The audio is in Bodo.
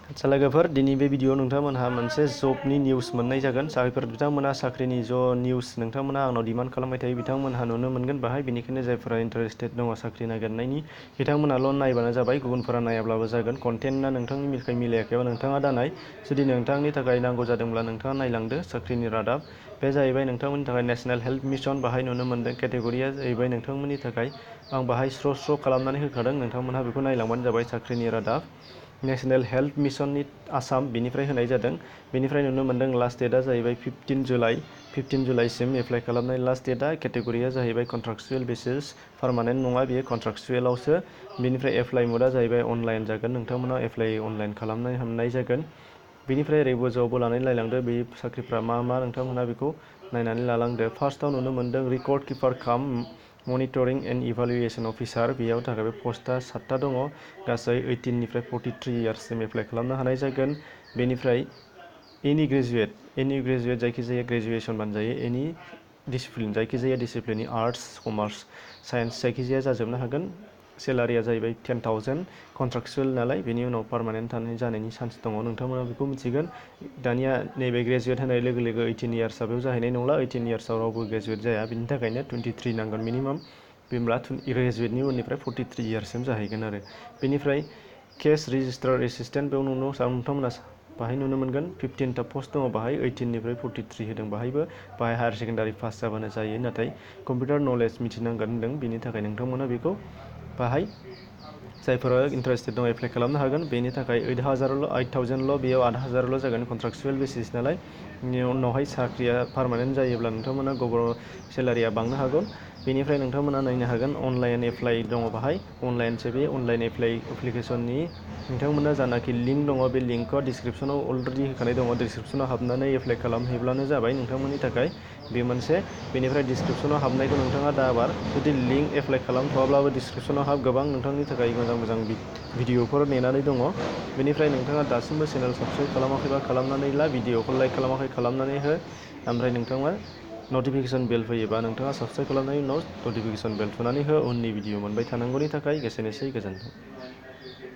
लोगोफोर दिनै बे भिडिअ नोंथांमोनहा मोनसे जबनि निउस मोननाय जागोन जायफोर बिथांमोना साख्रिनि निउस नोंथांमोना आंनाव डिमान्ड खालामबाय थायो बिथांमोनहा नुनो मोनगोन बाहाय बेनिखायनो जायफोरा इन्टारेस्टेड दङ साख्रि नागिरनायनि बिथांमोनाल' नायबानो जाबाय गुबुनफोरा नायाब्लाबो जागोन कन्टेन्टआ नोंथांनि थाखाय मिलायाखैबा नोंथाङा दा नाय जुदि नोंथांनि थाखाय नांगौ जादोंब्ला नोंथाङा नायलांदो साख्रिनि रादाब बे जाहैबाय नोंथांमोननि थाखाय नेशनेल हेल्थ मिशन बाहाय नुनो मोनदों केटेगरिया जाहैबाय नोंथांमोननि थाखाय आं बाहाय स्र' खालामनानै होखादों नोंथांमोनहा बेखौ नायलांबानो जाबाय साख्रिनि रादाब नेशनेल हेल्थ मिशननि आसाम बेनिफ्राय होनाय जादों बेनिफ्राय नुनो मोनदों लास्ट डेटआ जाहैबाय 15 जुलाइसिम एप्लाइ खालामनाय लास्ट डेटआ केटेगरिया जाहैबाय कन्ट्राक्चुएल बेसिस पारमानेन्ट नङा बेयो कन्ट्राक्चुएलावसो बेनिफ्राय एप्लाइ मोडआ जाहैबाय अनलाइन जागोन नोंथांमोना एप्लाइ अनलाइन खालामनो हानाय जागोन बेनिफ्राय ओरै गोजौआवबो लानानै नायलांदो बे साख्रिफ्रा मा नोंथांमोनहा बेखौ नायनानै लालांदो फार्स्टआव नुनो मोनदों रेकर्ड किपार काम मनिटरिं एन्ड इभालुएसन अफिसार बेयाव थाखाय बे पस्टआ 7टा दङ गासै 18 निफ्राय 43 इयार्ससिम एप्लाइ खालामनो हानाय जागोन बेनिफ्राय एनि ग्रेजुवेट जायखिजाया ग्रेजुवेसन बानजायो एनि डिसिप्लिन जायखिजाया डिसिप्लिननि आर्ट्स कमार्स साइन्स जायखिजाया जाजोबनो हागोन सेलारिया जाहैबाय 10,000 कन्ट्राक्चुएल नालाय बेनि उनाव पारमानेन्ट जानायनि चान्स दङ नोंथांमोना बेखौ मिथिगोन दानिया नैबे ग्रेजुवेट होनाय लोगो लोगो 18 इयार्सआ बेयाव जाहैनाय नंला 18 इयार्सआव रावबो ग्रेजुवेट जाया बिनि थाखायनो 23 नांगोन मिनिमाम बेमब्ला ग्रेजुवेटनि उननिफ्राय 43 इयार्ससिम जाहैगोन आरो बेनिफ्राय केस रेजिस्ट्रार एसिस्टेन्ट बेयाव नोंथांमोना बाहाय नुनो मोनगोन 15टा पस्ट दङ बाहाय 18 निफ्राय 43 होदों बाहायबो बाहाय हायार सेकेन्डारि पास जाबानो जायो नाथाय कम्पिउटार नलेज मिथिनांगोन होनदों बिनि थाखाय नोंथांमोना बेखौ बाहाय जायफोरा इन्टारेस्टेड दं एप्लाइ खालामनो हागोन बेनि थाखाय 8,000ल' बेयाव 8,000ल' जागोन कन्ट्राक्चुएल बेसिस नालाय उनावहाय साख्रिया पारमानेन्ट जायोब्ला नोंथांमोना सेलारिया बांनो हागौ बेनिफ्राय नोंथांमोना नायनो हागोन अनलाइन एप्लाइ दङ बाहाय अनलाइनसो बे अनलाइन एप्लिकेसननि नोंथांमोना जानाखि लिंक दङ बे लिंकखौ डिसक्रिपसनाव अलरेडि होखानाय दङ डिसक्रिपसनाव हाबनानै एप्लाइ खालामहैब्लानो जाबाय नोंथांमोननि थाखाय बे मोनसे बेनिफ्राय डिसक्रिपसनाव हाबनायखौ नोंथाङा दाबार जुदि लिंक एप्लाइ खालामथ'वाब्लाबो डिसक्रिपसनाव हाब गोबां नोंथांनि थाखाय मोजां भिडिअफोर नेनानै दङ बेनिफ्राय नोंथाङा दासिमबो चेनेल साबस्क्राइब खालामाखैबा खालामनानै ला भिडिअखौ लाइक खालामाखै खालामनानै हो ओमफ्राय नोंथाङा नटिफिकेसन बेल फैयोबा नोंथाङा साबस्क्राइब खालामनायनि उनाव नटिफिकेसन बेल थुनानै हो उननि भिडिअ मोनबाय थानांगौनि थाखाय एसेनोसै गोजोन्थों।